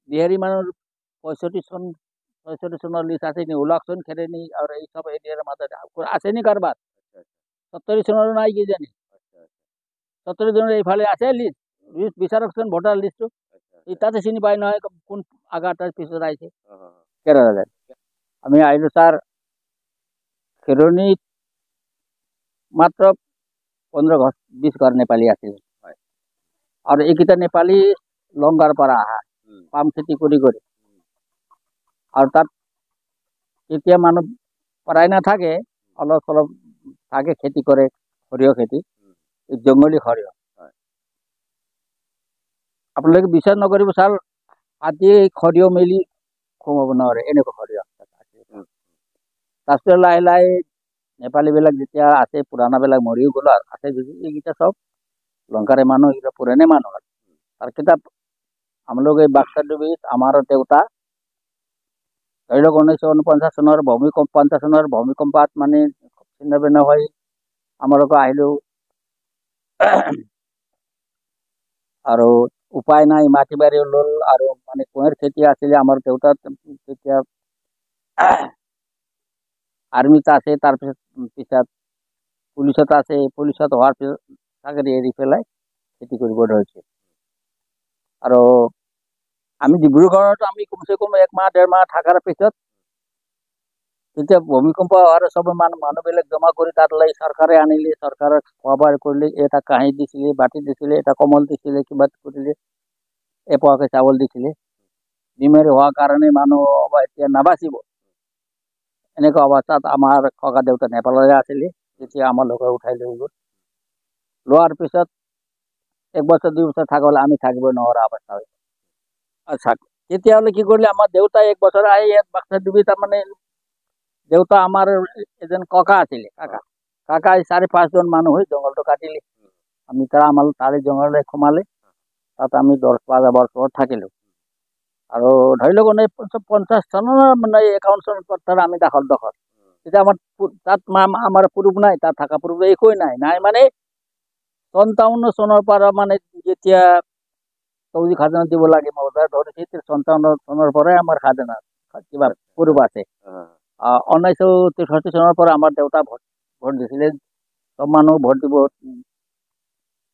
বিহাৰী মানুহৰ 65 চন 66 চনৰ লিষ্ট আছে নি ওলাকচোন খেৰেনি আৰু এই চব এৰিয়াৰ মাজত আছে নি কাৰোবাৰ? 70 চনৰো নাই কিজানি। 70 চনৰ এইফালে আছে লিষ্ট, লিষ্ট বিচাৰকচোন ভোটাৰ লিষ্টটো, এই তাতে চিনি পায় নহয় কোন আগা তাৰ পিছত আহিছে। কেৰেলাত আমি আহিলোঁ ছাৰ, খেৰণিত মাত্ৰ 15 ঘৰ 20 ঘৰ নেপালী আছিল আৰু এইকেইটা নেপালী লংকাৰ পৰা আহা, পাম খেতি কৰি কৰি। আৰু তাত তেতিয়া মানুহ প্ৰায় নাথাকে, অলপ চলপ থাকে, খেতি কৰে, সৰিয়হ খেতি, এই জংঘলী সৰিয়হ। আপোনালোকে বিশ্বাস নকৰিব ছাৰ, হাতীয়ে সৰিয়হ মেলি সোমাব নোৱাৰে, এনেকুৱা সৰিয়হ। তাৰপিছত লাহে লাহে নেপালীবিলাক যেতিয়া আছে, পুৰাণাবিলাক মৰিও গ'ল, আৰু আছে যদি এইকেইটা চব লংকাৰে মানুহ, এইকেইটা পুৰণি মানুহ। আৰু তাৰকেইটা আমালোক এই বাক্সা ডুবিত আমাৰ দেউতা ধৰি লওক 1949 চনৰ ভূমিকম্প, 50 চনৰ ভূমিকম্পত মানে ছিন্ন ভিন্ন হৈ আমালোকে আহিলোঁ আৰু উপায় নাই, মাটি বাৰী ল'ল আৰু মানে কুঁৱেৰ খেতি আছিলে আমাৰ দেউতা তেতিয়া আৰ্মিত আছে, তাৰপিছত পিছত পুলিচত আছে, পুলিচত হোৱাৰ পিছত চাকৰি এৰি পেলাই খেতি কৰিব ধৰিছে। আৰু আমি ডিব্ৰুগড়ত আমি কমচে কম এক মাহ ডেৰ মাহ থকাৰ পিছত তেতিয়া ভূমিকম্প হোৱাৰ চব মানুহবিলাক জমা কৰি তাত লৈ চৰকাৰে আনিলে, চৰকাৰে খোৱা বোৱা কৰিলে, এটা কাঁহী দিছিলে, বাতি দিছিলে, এটা কমল দিছিলে, কিবা কৰিলে, এপোৱাকৈ চাউল দিছিলে। বেমাৰী হোৱাৰ কাৰণে মানুহ এতিয়া নাবাচিব এনেকুৱা অৱস্থাত আমাৰ ককা দেউতা নেপালৰে আছিলে, তেতিয়া আমাৰ লোকে উঠাই লৈ গ'ল। লোৱাৰ পিছত এক বছৰ দুই বছৰ থাকিলে আমি থাকিব নোৱাৰা অৱস্থা হৈ। আচ্ছা, তেতিয়াহ'লে কি কৰিলে আমাৰ দেউতাই এক বছৰ আহি ইয়াত বাক্সা ডুবি, তাৰমানে দেউতা আমাৰ এজন ককা আছিলে, কাকা কাকা 4 5জন মানুহ হৈ জংঘলটো কাটিলে। আমি তাৰ আমাৰ তাৰে জংঘললৈ সোমালে, তাত আমি 10 5 বছৰ থাকিলোঁ। আৰু ধৰি লওক 1950 চনৰ মানে 51 চনৰ তাত আমি দখল দখল। তেতিয়া আমাৰ তাত আমাৰ পুৰুষ নাই, তাত থকা পুৰুষ একোৱেই নাই, নাই মানে 57 চনৰ পৰা মানে যেতিয়া চৌদি খাজানা দিব লাগে মৌজাৰ ধৰিছে, 57 চনৰ পৰাই আমাৰ খাজানা কিবা পুৰুষ আছে। 1963 চনৰ পৰা আমাৰ দেউতা ভোট দিছিলে, চব মানুহ ভোট দিব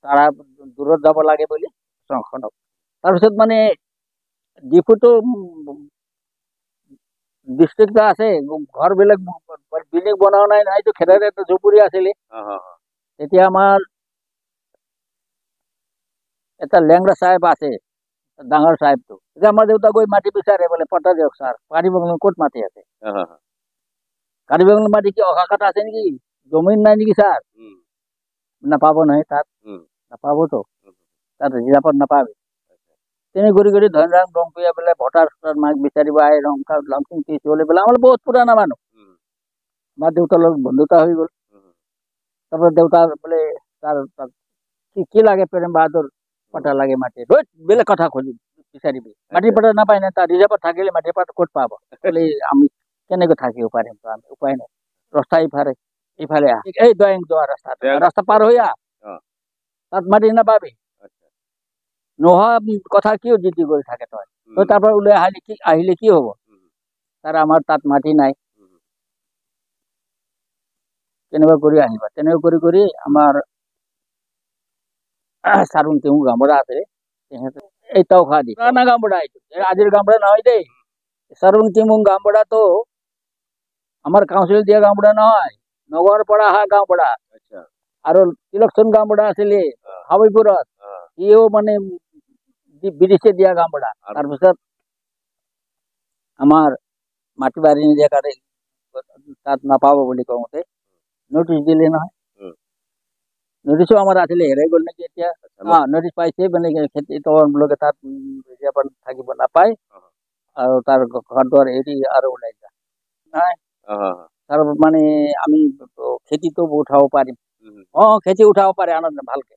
তাৰা দূৰত যাব লাগে বুলি সংসদক। তাৰপিছত মানে ডিপুটো ডিষ্ট্ৰিক্ট আছে, ঘৰবিলাক বিল্ডিং বনোৱা নাই, নাইতো খেদাৰে এটা জুপুৰি আছিলে। তেতিয়া আমাৰ এটা লেংৰা চাহেব আছে, ডাঙৰ চাহেবটো, তেতিয়া আমাৰ দেউতা গৈ মাটি বিচাৰে, বোলে পট্টা দিয়ক ছাৰ, কাৰ্বি ক'ত মাটি আছে? কাৰ্বি মাটি কি অশাখাত আছে নেকি? জমিন নাই নেকি ছাৰ? নাপাব নহয় তাত, নাপাবতো তাত, ৰিজাৰ্ভত নাপাবি। তেনে কৰি কৰি ধনৰাম ৰংপিয়া বোলে ভোটাৰ মাক বিচাৰিব আহে, ৰংকা লংচিং টিচি বোলে আমাৰ বহুত পুৰণা মানুহ, আমাৰ দেউতাৰ লগত বন্ধুতা হৈ গ'ল। তাৰপৰা দেউতাৰ বোলে তাৰ কি কি লাগে, প্ৰেম বাহাদুৰ পট্টা লাগে মাটি, ধৈত বেলেগ কথা খুজি বিচাৰিবি, মাটি পট্টা নাপায় নাই, তাৰ ৰিজাৰ্ভত থাকিলে মাটি পট্টা ক'ত পাব? বোলে আমি কেনেকৈ থাকিব পাৰিম, আমি উপায় নাই। ৰাস্তা ইফালে ইফালে আহ, এই দয়ং যোৱা ৰাস্তা, ৰাস্তা পাৰ হৈ আহ, তাত মাটি নাপাবি। নোহোৱা কথা কিয় জিদি কৰি থাকে তই? তই তাৰ পৰা ওলাই আহিলে কি, আহিলে কি হ'ব? তাৰ আমাৰ তাত মাটি নাই, কেনেকুৱা কৰি আহিবা? তেনেকুৱা কৰি কৰি আমাৰ চাৰুণ তেওঁ গামবুঢ়া আছে, তেহেঁতে এই তৌখা দি পুৰাণা গামবুঢ়া, এইটো আজিৰ গামবুঢ়া নহয় দেই। চাৰুণ তিমুং গামবুঢ়াটো আমাৰ কাউন্সিল দিয়া গামবুঢ়া নহয়, নগৰৰ পৰা অহা গাঁওবুঢ়া। আৰু তিলকচন গাঁওবুঢ়া আছিলে হাবিপুৰত, সিও মানে ব্ৰিটিছে দিয়া গাঁওবুঢ়া। তাৰপিছত আমাৰ মাটি বাৰী নিদিয়াৰ কাৰণে তাত নাপাব বুলি কওঁতে নটিচ দিলে নহয়, নটিচো আমাৰ আছিলে, হেৰাই গ'ল নেকি এতিয়া। নটিচ পাইছে মানে খেতি তেওঁলোকে তাত ৰিজাৰ্ভত থাকিব নাপায় আৰু তাৰ ঘৰ দুৱাৰ এৰি আৰু ওলাই যায় নাই। তাৰ মানে আমি খেতিটো উঠাব পাৰিম, খেতি উঠাব পাৰে আনন্দ ভালকে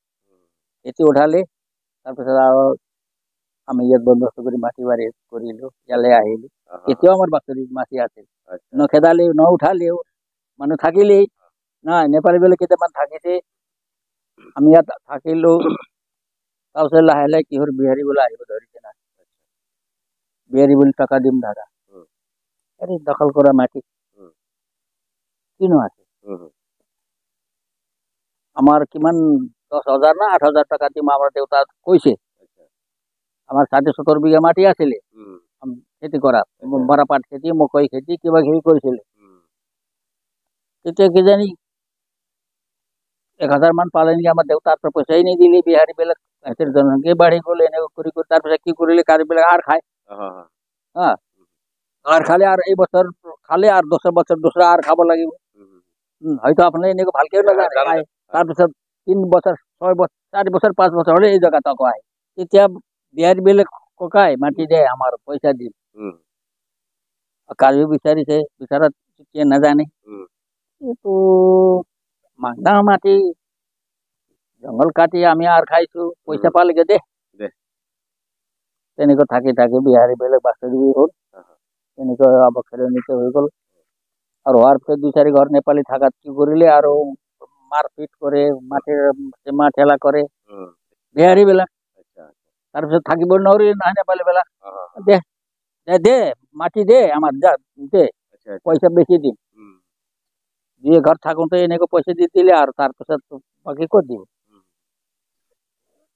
খেতি উঠালে। তাৰপিছত আৰু আমি ইয়াত বন্দোবস্ত কৰি মাটি বাৰী কৰিলোঁ, ইয়ালৈ আহিলোঁ। এতিয়াও আমাৰ বাকৰিত মাটি আছিল, নখেদালেও নউঠালেও মানুহ থাকিলেই নাই, নেপালীবিলাক কেইটামান থাকিছে, আমি ইয়াত থাকিলোঁ। তাৰপিছত লাহে লাহে কিহৰ বিহাৰীবিলাক আহিব ধৰিছে না। বিহাৰী বুলি টকা দিম দাদা। আৰে দখল কৰা মাটি কিনো আছে? আমাৰ কিমান 10,000 না 8,000 টকা দিম আমাৰ দেউতা কৈছে। আমাৰ 70.5 বিঘা মাটি আছিলে খেতি কৰা, মৰাপাট খেতি, মকৈ খেতি, কিবা কিবি কৰিছিলে। তেতিয়া কিজানি 1,000 মান পালে নেকি আমাৰ দেউতাৰ পৰা পইচাই নিদিলে বিহাৰীবিলাক। সিহঁতৰ জনসংখ্যাই বাঢ়ি গ'ল। এনেকৈ কৰি কৰি তাৰপিছত কি কৰিলে, কাৰিবিলাক আৰ খায়। হা, আৰ খালে আৰু এই বছৰ খালে আৰু 10 বছৰ দুসৰা আৰ খাব লাগিব। হয়তো আপুনি এনেকৈ ভালকৈ নাজানে। তাৰপিছত 3 বছৰ 6 বছৰ 4 বছৰ 5 বছৰ হ'লে এই জেগাত আকৌ আহে। তেতিয়া বিহাৰীবিলাক ককাই মাটি দে আমাৰ পইচা দিম। কাৰ্বি বিচাৰিছে, বিচাৰত তেতিয়া নাজানে। এইটো মাগনা মাটি জংঘল কাটি আমি আৰ খাইছো, পইচা পালেগে দে। তেনেকৈ থাকি থাকি বিহাৰীবিলাক বাছৰি হ'ল। তেনেকৈ অৱখেৰণিতে হৈ গ'ল। আৰু হোৱাৰ পিছত 2-4 ঘৰ নেপালী থাকাত কি কৰিলে আৰু মাৰপিট কৰে, মাটিৰ সীমা ঠেলা কৰে বিহাৰীবিলাক। তাৰপিছত থাকিব নোৱাৰি নহয় নেপালীবিলাক। দে দে দে মাটি দে আমাৰ, যা দে পইচা বেছি দিম। দুই ঘৰ থাকোঁতে এনেকৈ পইচা দি দিলে আৰু তাৰপিছত বাকী ক'ত দিব?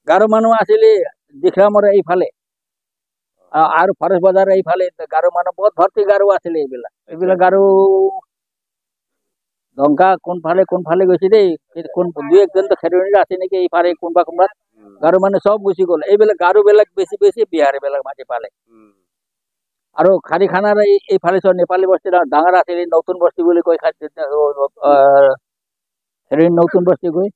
গাৰো মানুহ আছিলে দিখৰামৰ এইফালে আৰু ফৰেষ্ট বজাৰ এইফালে গাৰো মানুহ বহুত ভৰ্তি গাৰো আছিলে। এইবিলাক গাৰো দংকা কোনফালে কোনফালে গৈছে দেই, কোন দুই একজনতো খেৰণিৰ আছে নেকি এইফালে কোনোবা কোনোবা গাৰো মানুহ চব গুচি গ'ল। এইবিলাক গাৰোবিলাক বেছি বেছি বিহাৰীবিলাক মাটি পালে। আৰু খাৰীখানাৰ এইফালে চব নেপালী বস্তি ডাঙৰ আছিলে, নতুন বস্তি বুলি কৈ খেৰণি নতুন বস্তি গৈ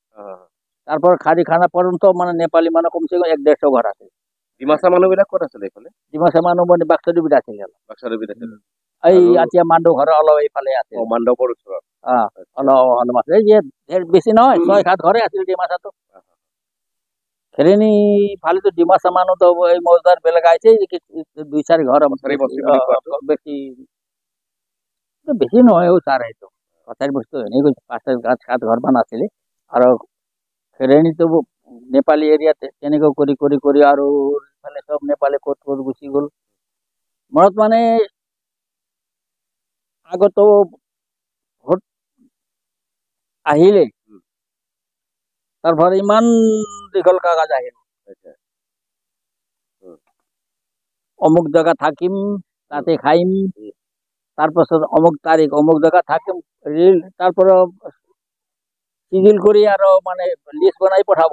তাৰ পৰা খাৰীখানা পৰ্যন্ত মানে নেপালী মানুহ কমচে কম 100-150 ঘৰ আছিল। ডিমাচা মানুহবিলাক ক'ত আছিলে এইফালে? ডিমাচা মানুহ মানে বাক্সাডুবিত আছিল। বাক্সাডুবিত আছিল। এই এতিয়া মাণ্ডৱ ঘৰৰ অলপ এইফালে আছিল। মাণ্ডৱৰ ওচৰত অলপ অলপ আছে, এই যে বেছি নহয় 6-7 ঘৰে আছিল ডিমাচাটো। খেৰণি ফালেতো ডিমাচা মানুহতো এই মৌজাৰ বেলেগ আহিছে, 2-4 ঘৰ বেছি বেছি নহয় ছাৰ, সেইটো কছাৰী বস্তু এনেকৈ 5-7 ঘৰমান আছিলে। আৰু খেৰণিটো নেপালী এৰিয়াত তেনেকৈ কৰি কৰি কৰি আৰু ইফালে চব নেপালী ক'ত ক'ত গুচি গ'ল। মনত মানে আগতো ভোট আহিলে তাৰপৰা ইমান দীঘল কাগজ আহিল, অমুক জেগা থাকিম তাতে খাইম, তাৰপাছত অমুক তাৰিখ অমুক জেগা থাকিম, ৰিল তাৰপৰা চিজিল কৰি আৰু মানে লিষ্ট বনাই পঠাব।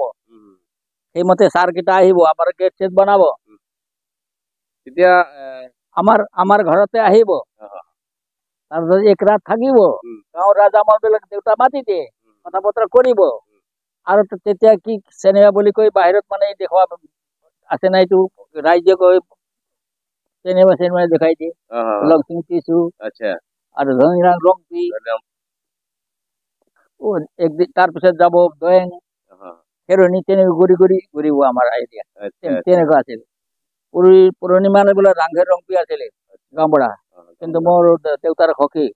সেইমতে ছাৰকেইটা আহিব, আমাৰ গেট চেট বনাব। তেতিয়া আমাৰ আমাৰ ঘৰতে আহিব, তাৰপিছত এক ৰাত থাকিব, গাঁৱৰ ৰাজা মানুহবিলাক দেউতা মাতি দিয়ে, কথা বতৰা কৰিব। আৰু তেতিয়া কি চিনেমা বুলি কৈ বাহিৰত মানে দেখুওৱা আছে নাই, এইটো ৰাইজে কৈ চিনেমা চিনেমা দেখাই দিয়ে, লক্ষ্মী টিচু আৰু ধনীৰাম ৰংপি। একদিন তাৰপিছত যাব দয়েং খেৰণি, তেনেকৈ কৰি কৰি ঘূৰিব আমাৰ আইডিয়া তেনেকুৱা আছিল। পুৰণি মানুহবিলাক ৰাংঘেৰ ৰংপি আছিলে গাঁওবুঢ়া, কিন্তু মোৰ দেউতাৰ সখী।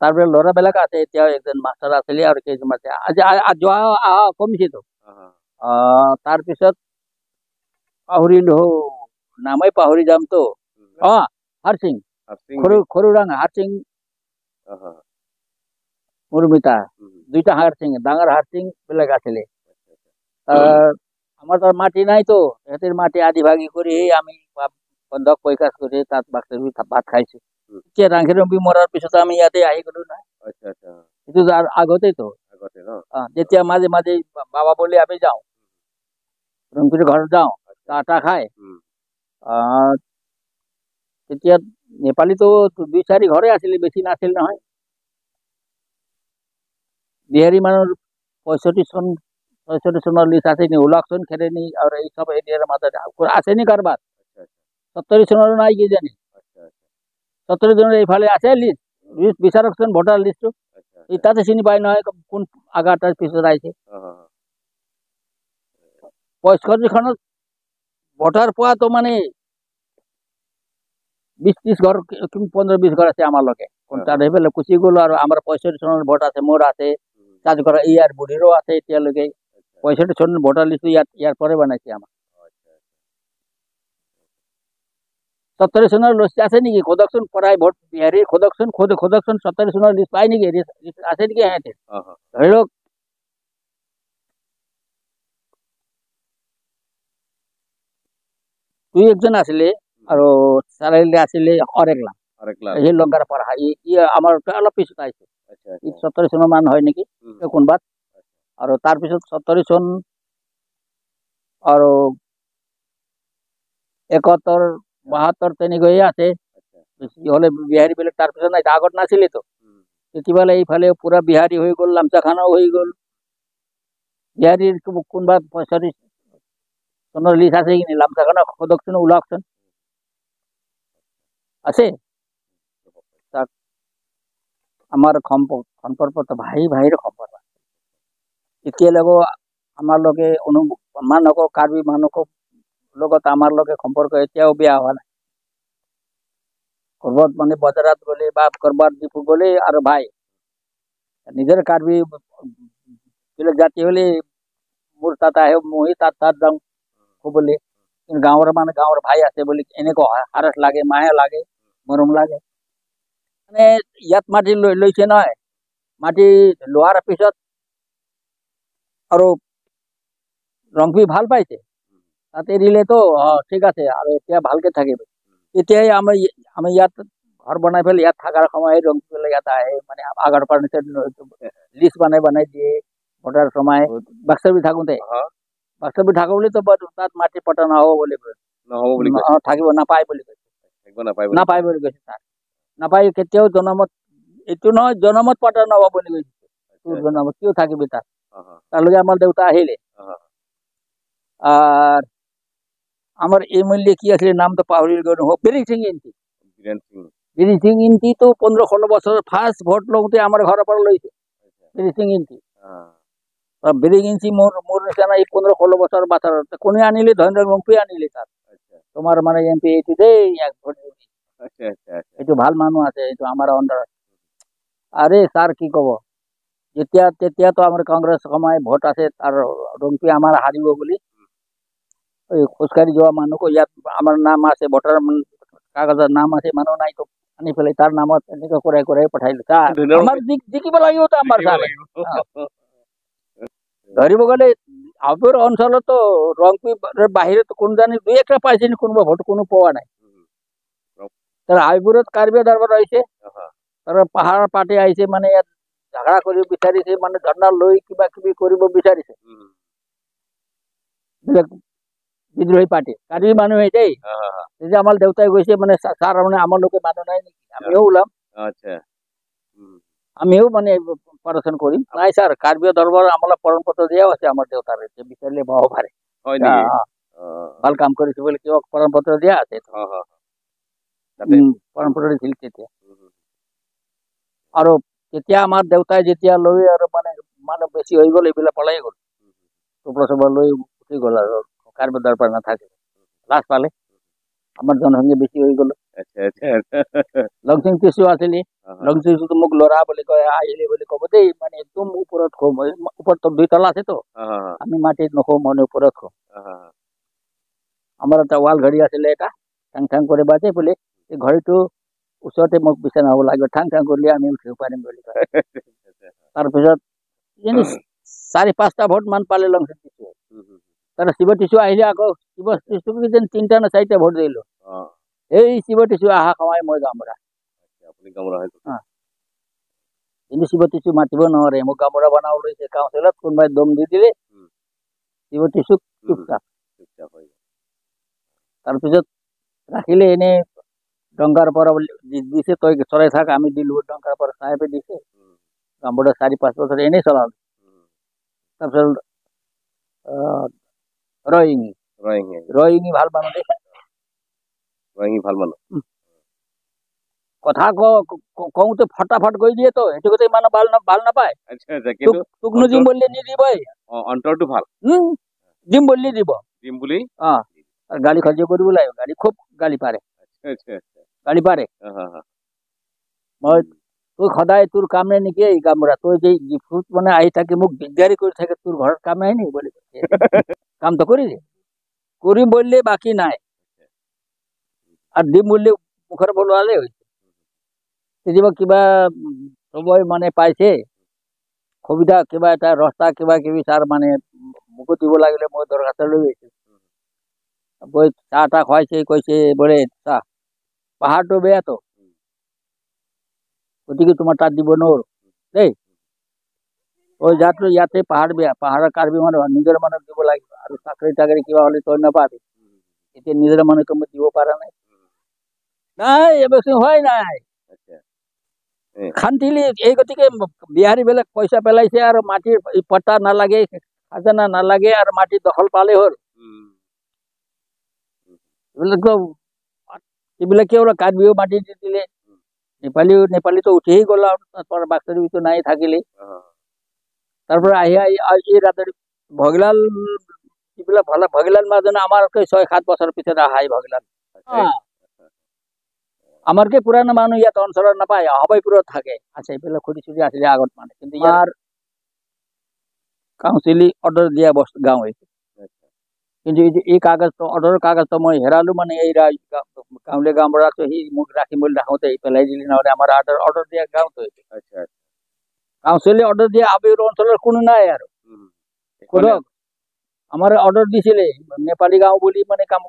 তাৰপিছত ল'ৰাবিলাক আছে, এতিয়া এজন মাষ্টাৰ আছিলে আৰু কেইজন আছে। আজি যোৱা অহা কমিছেতো। তাৰপিছত পাহৰিলো, নামেই পাহৰি যামতো। হাৰসিং, সৰু ৰাং হাৰসিং, মৰুমিতা, দুইটা হাৰসিং, ডাঙৰ হাৰসিং বিলাক আছিলে। আমাৰ তাৰ মাটি নাইতো, সিহঁতৰ মাটি আধি ভাগি কৰি আমি বন্ধক পইচা কৰি তাত ভাত খাইছো। এতিয়া ৰাংখি মৰাৰ পিছত আমি ইয়াতে আহি গলো নহয়। সেইটো আগতেতো যেতিয়া মাজে মাজে বাবা বুলি আমি যাওঁ, ৰংপিৰ ঘৰত যাওঁ, চাহ তাহ খাই। তেতিয়া নেপালীতো 2-4 ঘৰে আছিলে, বেছি নাছিল নহয়। বিহাৰী মানুহৰ 65 চন 66 চনৰ লিষ্ট আছে নি, ওলাকচোন খেৰেনি আৰু এই চব এৰিয়াৰ মাজত আছে নি কাৰোবাৰ? 70 চনৰো নাই কিজানি। 70 চনৰ এইফালে আছে লিষ্ট, লিষ্ট বিচাৰকচোন ভোটাৰ লিষ্টটো, এই তাতে চিনি পায় নহয় কোন আগা তাৰ পিছত আহিছে। 65খনত ভোটাৰ পোৱাটো মানে 20-30 ঘৰ, 15-20 ঘৰ আছে আমাৰ লগে। তাত সেইফালে গুচি গ'লো। আৰু আমাৰ 65 চনৰ ভোট আছে, মোৰ আছে, তাত ঘৰ ইয়াৰ বুঢ়ীৰো আছে এতিয়ালৈকে। 65 চনৰ ভোটাৰ লিষ্টটো ইয়াত ইয়াৰ পৰাই বনাইছে আমাৰ। 70 চনৰ লিষ্ট আছে নেকি সোধকচোন? পৰাই ভোট বিহাৰী সোধকচোন, সোধকচোন 70 চনৰ লিষ্ট পায় নেকি? আছে নেকি সিহঁতে? ধৰি লওক দুই একজন আছিলে আৰু চাৰিআলি আছিলে অৰেকলা, সেই লংকাৰ পৰা ই আমাৰ অলপ পিছত আহিছে, 70 চনৰ মান হয় নেকি কোনোবাত। আৰু তাৰপিছত 70 চন আৰু 71 72 তেনেকৈয়ে আছে। বেছি হ'লে বিহাৰী বিলাক তাৰপিছত নাই, আগত নাছিলেতো। তেতিয়াহ'লে এইফালে পুৰা বিহাৰী হৈ গ'ল, লামচাখানাও হৈ গ'ল। বিহাৰীৰ কোনোবা 65 চনৰ লিষ্ট আছে কি লামচাখানা সোধকচোন, ওলাওকচোন, আছে। তাক আমাৰ সম্পৰ্ক ভাই ভাইৰ সম্পৰ্ক এতিয়ালৈকে আমাৰ লগে মানুহক কাৰ্বি মানুহক লগত আমাৰ লগে সম্পৰ্ক এতিয়াও বেয়া হোৱা নাই। ক'ৰবাত মানে বজাৰত গ'লে বা ক'ৰবাত ডিপু গ'লে আৰু ভাই নিজৰ কাৰ্বি বেলেগ জাতি হ'লে মোৰ তাত আহে, মই তাত তাত যাওঁ ক'বলৈ। কিন্তু গাঁৱৰ মানে গাঁৱৰ ভাই আছে বুলি এনেকুৱা সাৰস লাগে, মায়া লাগে, মৰম লাগে। মানে ইয়াত মাটি লৈছে নহয়, মাটি লোৱাৰ পিছত আৰু ৰংপি ভাল পাইছে, তাতে এৰিলেতো অঁ ঠিক আছে আৰু এতিয়া ভালকে থাকিব। তেতিয়াই আমি ইয়াত ঘৰ বনাই পেলাই ইয়াত থকাৰ সময় ৰংপিবিলাক ইয়াত আহে, মানে আগৰ পৰা লিষ্ট বনাই বনাই দিয়ে ভোটাৰ সময়। বাক্সাবি থাকোঁতে বাক্সাবি থাকো বুলিতো তাত মাটি পটা নহ'ব বুলি নহ'ব বুলি থাকিব নাপায় বুলি কৈছে, নাপায় বুলি কৈছে। তাত নাপায় কেতিয়াও জনমত এইটো নহয়, জনমত পটা নহ'ব বুলি কৈছে। তোৰ জনমত কিয় থাকিবি তাত? তালৈকে আমাৰ দেউতা আহিলে। আৰ আমাৰ এমএলএ কি আসলে নামটা পাহৰি গ'লো, বীৰেন সিং ইন্তি। বীৰেন সিং ইন্তি তো 15-16 বছৰ ফাৰ্ষ্ট ভোট লওঁতে আমাৰ ঘৰৰ পৰা লৈছে বীৰেন সিং ইন্তি। বীৰেন ইন্তি মোৰ মোৰ নিচিনা এই 15-16 বছৰ বাচ্চাৰ কোনে আনিলে? ধৰেন্দ্ৰ ৰংপি আনিলে তাত। তোমাৰ মানে এম পি এইটো দেই, ইয়াক ভোট দিবি, এইটো ভাল মানুহ আছে, এইটো আমাৰ আণ্ডাৰত। আৰে ছাৰ কি ক'ব, যেতিয়া তেতিয়াতো আমাৰ কংগ্ৰেছ সময় ভোট আছে, তাৰ ৰংপি আমাৰ হাৰিব বুলি এই খোজকাঢ়ি যোৱা মানুহকো ইয়াত আমাৰ নাম আছে, ভোটাৰ কাগজৰ নাম আছে, মানুহ নাই তো আনি পেলাই তাৰ নামত এনেকুৱা কৰাই কৰাই পঠাইলো। আমাৰ জিকিব লাগিব তো আমাৰ ছাৰে ধৰিব গ'লে আমাৰ অঞ্চলতো ৰংপি বাহিৰত কোন জানি দুই একটা পাইছে কোনোবা ভোট, কোনো পোৱা নাই। তাৰ আইপুৰত কাৰ্বি দৰবাৰ আহিছে, তাৰ পাহাৰৰ পাৰ্টি আহিছে, মানে ইয়াত ঝগড়া কৰিব বিচাৰিছে, মানে ধৰ্ণা লৈ কিবা কিবি কৰিব বিচাৰিছে। বেলেগ বিদ্ৰোহী পাৰ্টি কাৰ্বি মানুহে দেই। তেতিয়া আমাৰ দেউতাই কৈছে মানে ছাৰ মানে আমাৰ লোকে মানুহ নাই নেকি, আমিও ওলাম, আমিও মানে অপাৰেশ্যন কৰিম। নাই ছাৰ, কাৰ্বি দৰবাৰ আমাৰ প্ৰমাণ পত্ৰ দিয়াও আছে আমাৰ দেউতাৰ, বিচাৰিলে পাব পাৰে, ভাল কাম কৰিছে বুলি কিবা প্ৰমাণ পত্ৰ দিয়া আছে, প্ৰমাণ পত্ৰ দিছিল তেতিয়া। আৰু তেতিয়া আমাৰ দেউতাই যেতিয়া লৈ আৰু মানে মানুহ বেছি হৈ গ'ল, এইবিলাক পলাই গ'ল, টোপলা চোপলা লৈ উঠি গ'ল আৰু কাৰ্বি দৰবাৰ নাথাকে, লাজ পালে। আমাৰ জনসংখ্যা বেছি হৈ গ'ল। লংচিং টিচু আছিলে, লংচিং টিচুটো মোক ল'ৰা বুলি কয়, আহিলে বুলি ক'ব দেই, মানে একদম ওপৰত খোম, ওপৰত দুই তলা আছেতো, আমি মাটিত নখোঁ, মানে ওপৰত খোম। আমাৰ এটা ৱাল ঘড়ী আছিলে, এটা ঠাং ঠাং কৰি বাজে বোলে, এই ঘড়ীটো ওচৰতে মোক বিচনা হ'ব লাগিব, ঠাং ঠাং কৰিলে আমি উঠিব পাৰিম বুলি কয়। তাৰপিছত 4-5টা ভোট মান পালে লংচিং টিচু। তাৰ শিৱ টিচু আহিলে আকৌ শিৱ টিচুক যেন 3টা নে 4টা ভোট দিলো। এই শিৱ টিচু অহা সময় মই গামবুঢ়া, কিন্তু শিৱ টিচু মাতিব নোৱাৰে, মোক গামবুঢ়া বনাব লৈছে কাউন্সিলত, কোনোবাই দম দি দিলে শিৱ টিচুক চুপচাপ। তাৰপিছত ৰাখিলে এনেই ডংকাৰ পৰা দিছে, তই চলাই থাক, আমি দিলো ডংকাৰ পৰা চাহেবে দিছে। গামবুঢ়া 4-5 বছৰ এনেই চলালো। তাৰপিছত ৰয়িঙি, ৰয়িঙি ভাল মানুহ দেই, ৰয়িঙি ভাল মানুহ। কথা কওঁতে ফটাফট কৈ দিয়ে তো, সেইটো কথা মানুহ ভাল নাপায়। তোকনো দিম বুলিলে নিদিবই, অন্তৰটো ভাল, দিম বুলিলে দিব, দিম বুলি অ গালি সহ্য কৰিব লাগিব, গালি খুব গালি পাৰে, গালি পাৰে। মই তোৰ সদায় তোৰ কাম নাই নেকি এই কামৰা, তই যে ডিফুত মানে আহি থাকি মোক দিগদাৰি কৰি থাকে, তোৰ ঘৰত কাম নাই নেকি বুলি কামটো কৰি দে, কৰিম বললে বাকী নাই। আৰু দিম বুলি মুখৰ পৰা ওলালেই হৈছে। কেতিয়াবা কিবা চবৰে মানে পাইছে সুবিধা, কিবা এটা ৰাস্তা কিবা কিবি ছাৰ মানে মোকো দিব লাগিলে মই দৰখাস্ত লৈ গৈছোঁ। গৈ চাহ তাহ খুৱাইছে, কৈছে বোলে চাহ পাহাৰটো বেয়াতো, গতিকে তোমাৰ তাত দিব নোৱাৰোঁ দেই। তই যাতো ইয়াতে পাহাৰ বেয়া, পাহাৰৰ কাৰ্বি মানুহ নিজৰ মানুহক দিব লাগিব, আৰু চাকৰি তাকৰি কিবা হ'লে তই নাপাবি। এতিয়া নিজৰ মানুহকে মই দিব পৰা নাই। নাই, এবছৰ হোৱাই নাই। শান্তিলি এই গতিকে বিহাৰীবিলাক পইচা পেলাইছে আৰু মাটিৰ পট্টা নালাগে, খাজানা নালাগে, আৰু মাটিৰ দখল পালেই হ'ল। এইবিলাকতো এইবিলাকে ওলা কাৰ্বিও মাটি দি দিলে, নেপালীও নেপালীতো উঠিয়েই গ'ল আৰু তাৰ পৰা বাকচৰিটো নাই থাকিলে। তাৰ পৰা আহি আহি এই ৰাতি ভগীলাল এইবিলাক ভাল ভগীলাল মাজনে আমাতকৈ 6-7 বছৰ পিছত আহা এই ভগীলাল। আমাৰকে পুৰাণা মানুহ ইয়াত অঞ্চলত নাপায়, হবাইপুৰত থাকে আছে, এইবিলাক খুটি চুটি আছিলে আগত মানে। কিন্তু ইয়াৰ কাউন্সিলি অৰ্ডাৰ দিয়া বস্তু গাঁও এইটো। কিন্তু এই কাগজটো অৰ্ডাৰৰ কাগজটো মই হেৰালো, মানে এই গাঁৱলীয়া গাঁওবুঢ়াটো সি মোক ৰাখিম বুলি ৰাখোঁতে পেলাই দিলি, নহ'লে আমাৰ অৰ্ডাৰ দিয়া গাঁৱতো এইটো। কাউন্সিলে অৰ্ডাৰ দিয়া আবিৰ অঞ্চলৰ কোনো নাই আৰু সোধক। আমাৰ অৰ্ডাৰ দিছিলে নেপালী গাঁও বুলি, মানে কাম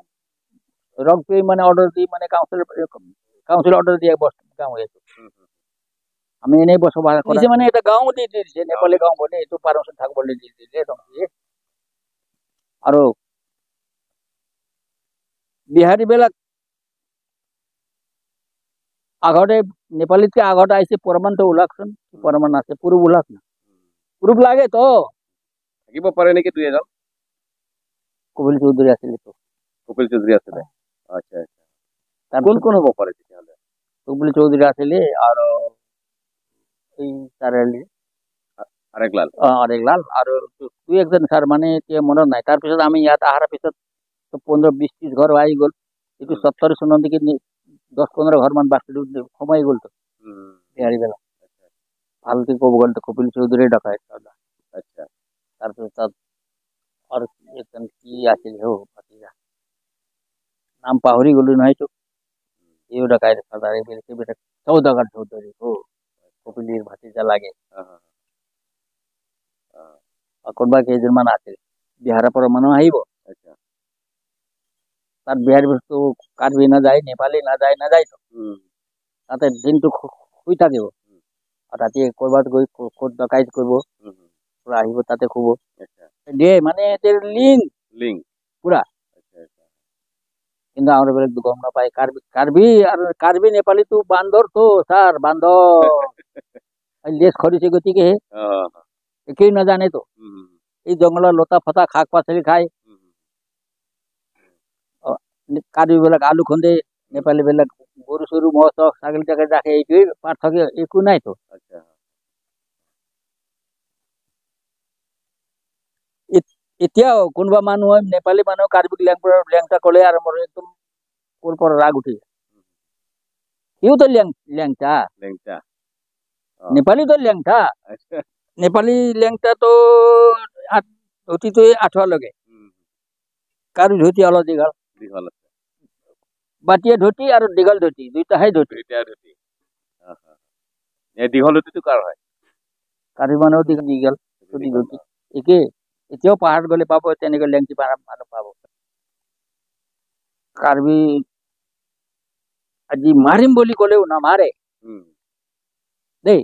ৰংপে মানে অৰ্ডাৰ দি মানে কাউন্সিল অৰ্ডাৰ দিয়া বস্তু গাঁও এইটো। আমি এনেই বসবাস কৰিছে, মানে এটা গাঁও দি দিছে নেপালী গাঁও বুলি, এইটো পাৰমিশ্যন থাকিবলৈ দি দিলে। আৰু বিহাৰীবিলাক আগতে নেপালীতকৈ আগতে আহিছে, প্ৰমাণটো ওলাকচোন, প্ৰমাণ আছে, প্ৰুফ ওলাক না, প্ৰুফ লাগে তো। থাকিব পাৰে নেকি দুই এজন? কপিল চৌধুৰী আছিলে তো। কপিল চৌধুৰী আছিলে, আচ্ছা আচ্ছা। কোন কোন হ'ব পাৰে তেতিয়াহ'লে? কপিল চৌধুৰী আছিলে আৰু এই চাৰিআলি আৰেকলাল, অঁ আৰেকলাল আৰু দুই একজন ছাৰ মানে এতিয়া মনত নাই। তাৰপিছত আমি ইয়াত অহাৰ পিছত 15, 20, 30 ঘৰ আহি গ'ল। এইটো 70 চনত নেকি 10-15 ঘৰমান বাছি সোমাই গ'লতো বিহাৰীবিলাক। ভালকে ক'ব গ'লে কপিল চৌধুৰী ডকাইত। আচ্ছা। তাৰপিছত তাত আৰু এজন কি আছিল হৌ ভাতিজা, নাম পাহৰি গ'লো নহয়তো, সিও ডকাইত চৰ্দাৰ, এইবিলাক এইবিলাক চৌদাগৰ চৌধুৰী হৌ কপিলীৰ ভাতিজা লাগে। কোনোবা কেইজনমান আছিল বিহাৰৰ পৰা মানুহ আহিব। তাত বিহাৰী বস্তু কাৰ্বি নাযায়, নেপালী নাযায়, নাযায়তো তাতে দিনটো শুই থাকিব, আৰু ৰাতি ক'ৰবাত গৈ ক'ত ডকাইত কৰিব, পুৰা আহিব তাতে শুব দিয়ে, মানে লিংক লিংক পুৰা। কিন্তু আমাৰ বিলাক গম নাপায়। কাৰ্বি কাৰ্বি আৰু কাৰ্বি নেপালীটো বান্দৰতো ছাৰ, বান্দৰ লেজ খৰিছে, গতিকে একেই নাজানেতো। এই জংঘলৰ লতা ফটা শাক পাচলি খায়, কাৰ্বিবিলাক আলু খুন্দে, নেপালীবিলাক গৰু চৰু ম'হ চহ ছাগলী তাগলী ৰাখে, এইটোৱেই পাৰ্থক্য, একো নাইতো। এতিয়াও কোনোবা মানুহে নেপালী মানুহ কাৰ্বিক লেংটা ক'লে আৰু মোৰ একদম ক'ৰ পৰা ৰাগ উঠি যায়। সিও তো লেংটা, লেংটা, নেপালী তো লেংটা, নেপালী লেংটা তো ধুতিটো আঁঠুৱা লগে, কাৰ্বি ধুতি অলপ দীঘল, দীঘল আছে, বাটিয়া ধুতি আৰু দীঘল ধুতি, দুইটাহে ধুতি। ধুতি দীঘল ধুতিটো কাৰ হয়? কাৰ্বি মানুহৰ দীঘল ধুতি ধুতি একেই। এতিয়াও পাহাৰত গ'লে পাব তেনেকৈ লেংটি মানুহ পাব। কাৰ্বি আজি মাৰিম বুলি ক'লেও নামাৰে দেই।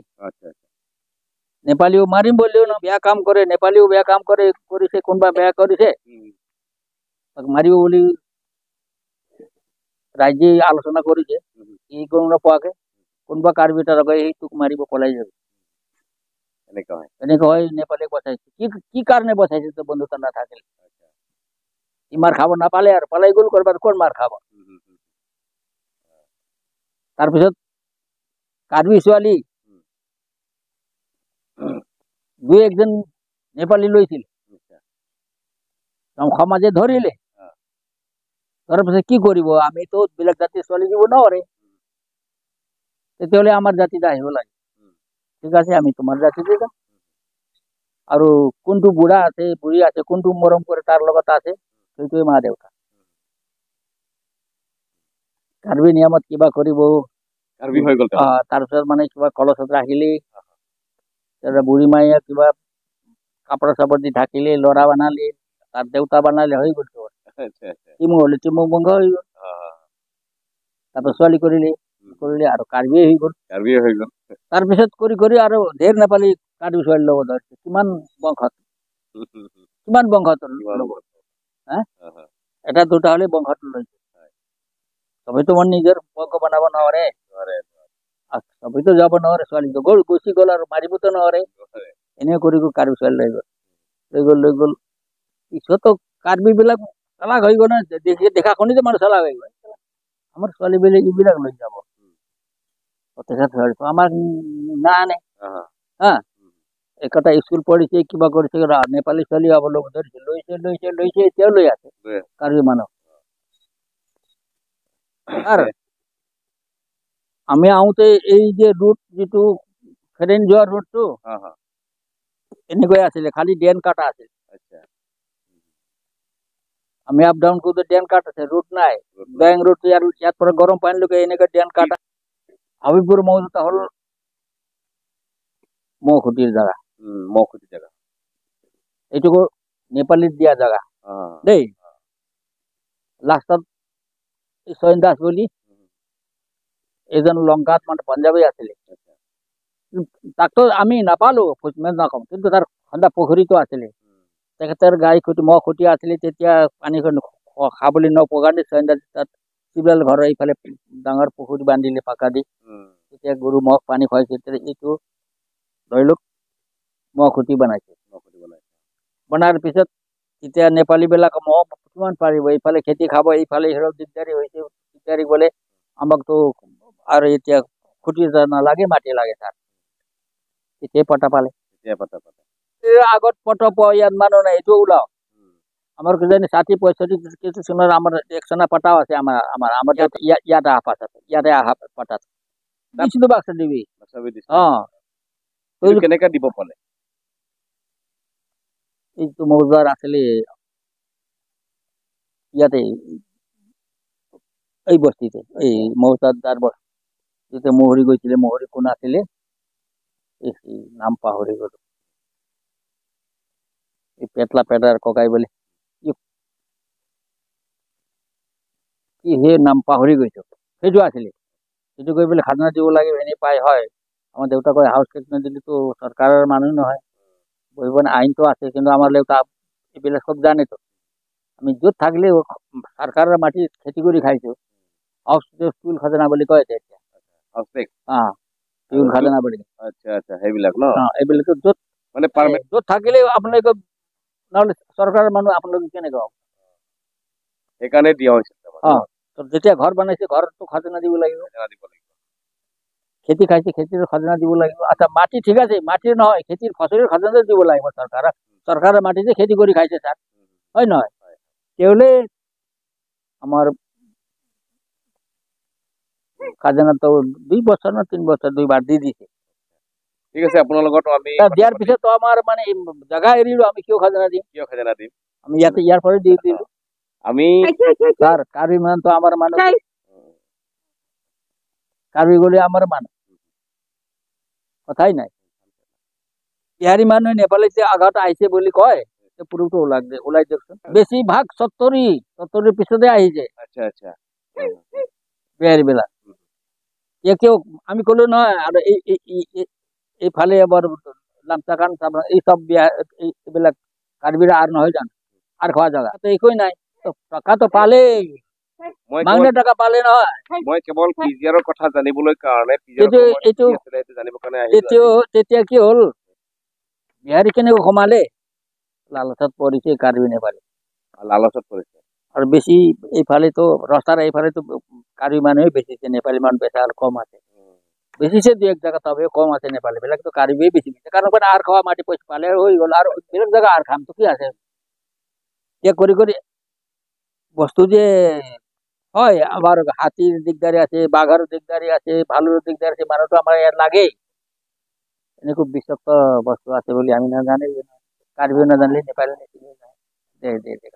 নেপালীও মাৰিম বুলিও বেয়া কাম কৰে, নেপালীও বেয়া কাম কৰে, কৰিছে কোনোবা বেয়া কৰিছে, তাক মাৰিব বুলি ৰাইজে আলোচনা কৰিছে, ই গম নোপোৱাকে কোনোবা কাৰ্বি এটা লগাই সেইটোক মাৰিব পলাই যাব। এনেকুৱা হয়, এনেকুৱা হয়। নেপালীক বচাইছে কি কি কাৰণে বচাইছে? তো বন্ধুত্ব নাথাকিলে ই মাৰ খাব নাপালে আৰু পলাই গ'ল ক'ৰবাত, ক'ত মাৰ খাব? তাৰপিছত কাৰ্বি ছোৱালী দুই একজন নেপালী লৈছিল, সমাজে ধৰিলে, ধৰাৰ পিছত কি কৰিব? আমিতো বেলেগ জাতিৰ ছোৱালী দিব নোৱাৰে, তেতিয়াহ'লে আমাৰ জাতিত আহিব লাগে। ঠিক আছে, আমি তোমাৰ জাতিতে যাম। আৰু কোনটো বুঢ়া আছে বুঢ়ী আছে, কোনটো মৰম কৰে তাৰ লগত আছে, সেইটোৱে মা দেউতা। কাৰ্বি নিয়মত কিবা কৰিব। কাৰ্বি হৈ গ'ল। তাৰপিছত মানে কিবা কলচত ৰাখিলি, তাৰপিছত বুঢ়ী মায়ে কিবা কাপোৰ চাপোৰ দি ঢাকিলি, ল'ৰা বনালি, তাৰ দেউতা বনালে, হৈ গ'ল। তিমু হ'লে তিমু বংশ হৈ গ'ল। তাৰপিছত ছোৱালী কৰিলে কৰিলে আৰু কাৰ্বিয়ে হৈ গ'ল। কাৰ্বিয়ে হৈ গ'ল। তাৰপিছত কৰি কৰি আৰু ধেৰ নেপালী কাৰ্বি ছোৱালীৰ লগত ধৰিছে। কিমান বংশত, কিমান বংশত ল'ব, হা, এটা দুটা হ'লে বংশত লৈছে। চবেইতো মানে নিজৰ বংশ বনাব নোৱাৰে, চবেইতো যাব নোৱাৰে। ছোৱালীটো গ'ল, গুচি গ'ল আৰু মাৰিবতো নোৱাৰে। এনে কৰি কাৰ্বি ছোৱালী লৈ গ'ল, লৈ গ'ল, লৈ গ'ল। পিছতো কাৰ্বিবিলাক চালাক হৈ গ'ল। দেখি দেখা শুনিতো মানুহ চালাক হৈ গ'ল। আমাৰ ছোৱালীবিলাক এইবিলাক লৈ যাব, তেখেত আমাক নানে। হা, একটা স্কুল পঢ়িছে, কিবা কৰিছে, নেপালী ছোৱালী ল'ব ধৰিছে, লৈছে লৈছে লৈছে, এতিয়াও লৈ আছে কাৰ্বি মানুহ। আৰু আমি আহোঁতে এই যে ৰুট, যিটো ফেৰেন যোৱা ৰুটটো এনেকৈ আছিলে, খালি ড্ৰেন কাটা আছিল। আমি আপ ডাউন কৰোঁতে ড্ৰেন কাট আছে, ৰুট নাই। বেং ৰুট ইয়াৰ ইয়াৰ পৰা গৰম পানীলৈকে এনেকৈ ড্ৰেন কাটা। হাবিপুৰ মৌজাটা হ'ল মহখুটিৰ জেগা। মহখুটিৰ জেগা এইটো নেপালীত দিয়া জেগা দেই। লাষ্টত চয়ন দাস বুলি এজন লংকাত মানে পাঞ্জাবী আছিলে, তাকতো আমি নাপালো, নকওঁ, কিন্তু তাৰ খন্দা পুখুৰীটো আছিলে। তেখেতৰ গাই খুটি মহ খুটি আছিলে। তেতিয়া পানীখন খাবলৈ নোপোৱা কাৰণে চয়ন দাস তাত শিৱলাল ঘৰৰ এইফালে ডাঙৰ পুখুৰী বান্ধিলে পাকা দি, তেতিয়া গৰু মহ পানী খুৱাইছে। তেতিয়া এইটো ধৰি লওক মহ খুটি বনাইছে। বনাৰ পিছত তেতিয়া নেপালীবিলাক মহ কিমান পাৰিব, এইফালে খেতি খাব, এইফালে সিহঁতক দিগদাৰী হৈছে। দিগদাৰী গ'লে আমাকতো আৰু এতিয়া খুটি নালাগে, মাটি লাগে ছাৰ। তেতিয়াই পটা পালে। আগত পট পোৱা ইয়াত মানুহ নাই, এইটো ওলাও। আমাৰ কিজানি 60 65 কিছু চনৰ আমাৰ এক চনা পটাও আছে। আমাৰ আমাৰ আমাৰ ইয়াত অহা পাছত, ইয়াতে অহা পটাত দিছিলো, বাক্সা দিবি। অ, কেনেকে দিব পালে? এইটো মৌজাৰ আছিলে ইয়াতে এই বস্তিতে, এই মৌজাদাৰ যেতিয়া মহৰি গৈছিলে, মহৰি কোন আছিলে এই নাম পাহৰি গলো। এই পেটলা পেটাৰ ককাই বুলি কি সেই নাম পাহৰি গৈছো, সেইটো আছিলে। সেইটো কৰি পেলাই খাজনা দিব লাগে, এনেই পাই হয়। আমাৰ দেউতা কয় হাউচ টেক্স নিদিলেতো চৰকাৰৰ মানুহ নহয়, বহিব আইনটো আছে, কিন্তু আমাৰ দেউতা এইবিলাক চব জানেতো। আমি য'ত থাকিলেও চৰকাৰৰ মাটিত খেতি কৰি খাইছো। হাউচ টেক্স খাজনা বুলি কয় এতিয়া। টিউল খাজনা বুলি। আচ্ছা আচ্ছা, সেইবিলাক ন? এইবিলাকতো য'ত মানে য'ত থাকিলেও আপোনালোকে নহ'লে চৰকাৰৰ মানুহ আপোনালোকে কেনেকৈ হ'ব? সেইকাৰণে দিয়া হৈছে। অ, যেতিয়া ঘৰ বনাইছে ঘৰতো খাজনা দিব লাগিব, খেতি খাইছে খেতিৰ খাজনা দিব লাগিব। আচ্ছা, মাটি ঠিক আছে, মাটিৰ নহয়, খেতিৰ ফচলৰ খাজনা দিব লাগিব চৰকাৰক। চৰকাৰৰ মাটিতে খেতি কৰি খাইছে ছাৰ, হয় নহয়? তেওঁলে আমাৰ খাজনাটো 2 বছৰ না 3 বছৰ দুইবাৰ দি দিছে। ঠিক আছে, আপোনাৰ লগত আমি দিয়াৰ পিছত আমাৰ মানে জাগা এৰিলো, আমি কিয় খাজনা দিম? কিয় খাজনা দিম? আমি ইয়াতে ইয়াৰ পৰাই দি দিলো। আমি ছাৰ কাৰ্বি মানুহটো আমাৰ মানুহ, কাৰ্বি গ'লে আমাৰ মানুহ, কথাই নাই। বিহাৰী মানুহে নেপালীতে আগত আহিছে বুলি কয়, পুৰুষটো ওলাই ওলাই দিয়কচোন। বেছিভাগ 70 পিছতে আহিছে। আচ্ছা আচ্ছা, বিহাৰীবিলাক কিয় আমি ক'লো নহয়। আৰু এই এইফালে এবাৰ লামচাকান এই চব বিয়া এইবিলাক কাৰ্বিৰ আৰ নহয় জানো, আৰ খোৱা জেগা একোৱেই নাই। টকাটো পালেই, মাংনে টকা পালে নহয়। মই কেৱল পিজিআৰৰ কথা জানিবলৈ কাৰণে এইটো তেতিয়া কি হ'ল, বিহাৰী কেনেকৈ সোমালে? লালচত পৰিছে কাৰ্বি নেপালী, লালচত পৰিছে। আৰু বেছি এইফালেতো ৰাস্তাৰ এইফালেতো কাৰ্বি মানুহে বেচিছে, নেপালী মানুহ বেচা কম আছে। বেচিছে দুই এক জেগা, তবে কম আছে। নেপালী বিলাকতো কাৰ্বিয়ে বেছি বেচে, কাৰণ আৰ খোৱা মাটি পইচা পালে হৈ গ'ল, আৰু বেলেগ জেগা আৰ খামটো কি আছে। এতিয়া কৰি কৰি বস্তু যে হয়, আমাৰ হাতীৰ দিগদাৰী আছে, বাঘৰ দিগদাৰী আছে, ভালুৰ দিগদাৰী আছে, মানুহটো আমাৰ ইয়াত লাগেই। এনেকুৱা বিষাক্ত বস্তু আছে বুলি আমি নাজানিলো, কাৰ্বিও নাজানিলে, নেপালী দে দে দে।